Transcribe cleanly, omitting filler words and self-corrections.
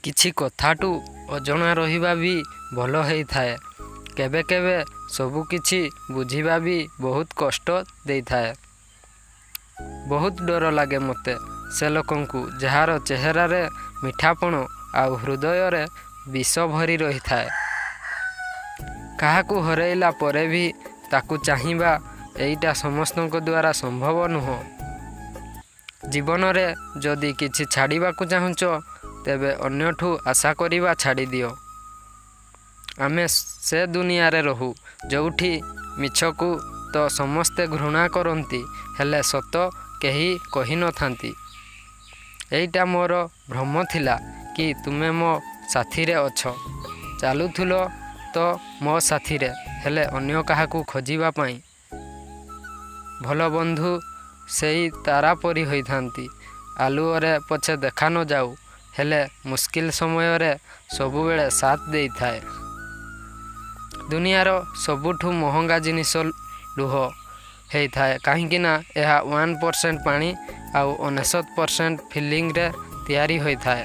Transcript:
କିଛି କଥାଠୁ ଅଜଣା ରହିବା ବି ଭଲ ହେଇଥାଏ। କେବେ କେବେ ସବୁକିଛି ବୁଝିବା ବି ବହୁତ କଷ୍ଟ ଦେଇଥାଏ। ବହୁତ ଡର ଲାଗେ ମୋତେ ସେ ଲୋକଙ୍କୁ, ଯାହାର ଚେହେରାରେ ମିଠାପଣ ଆଉ ହୃଦୟରେ ବିଷ ଭରି ରହିଥାଏ। କାହାକୁ ହରେଇଲା ପରେ ବି ତାକୁ ଚାହିଁବା, ଏଇଟା ସମସ୍ତଙ୍କ ଦ୍ୱାରା ସମ୍ଭବ ନୁହଁ। ଜୀବନରେ ଯଦି କିଛି ଛାଡ଼ିବାକୁ ଚାହୁଁଛ, ତେବେ ଅନ୍ୟଠୁ ଆଶା କରିବା ଛାଡ଼ିଦିଅ। ଆମେ ସେ ଦୁନିଆରେ ରହୁ, ଯୋଉଠି ମିଛକୁ ତ ସମସ୍ତେ ଘୃଣା କରନ୍ତି, ହେଲେ ସତ କେହି କହିନଥାନ୍ତି। ଏଇଟା ମୋର ଭ୍ରମ ଥିଲା କି ତୁମେ ମୋ ସାଥିରେ ଅଛ। ଚାଲୁଥିଲ ତ ମୋ ସାଥିରେ, ହେଲେ ଅନ୍ୟ କାହାକୁ ଖୋଜିବା ପାଇଁ। ଭଲ ବନ୍ଧୁ ସେଇ ତାରା ପରି ହୋଇଥାନ୍ତି। ଆଲୁଅରେ ପଛେ ଦେଖା ନ ଯାଉ, ହେଲେ ମୁସ୍କିଲ ସମୟରେ ସବୁବେଳେ ସାଥ ଦେଇଥାଏ। ଦୁନିଆର ସବୁଠୁ ମହଙ୍ଗା ଜିନିଷ ଲୁହ ହେଇଥାଏ, କାହିଁକିନା ଏହା 1% ପାଣି ଆଉ 99% ଫିଲିଂରେ ତିଆରି ହୋଇଥାଏ।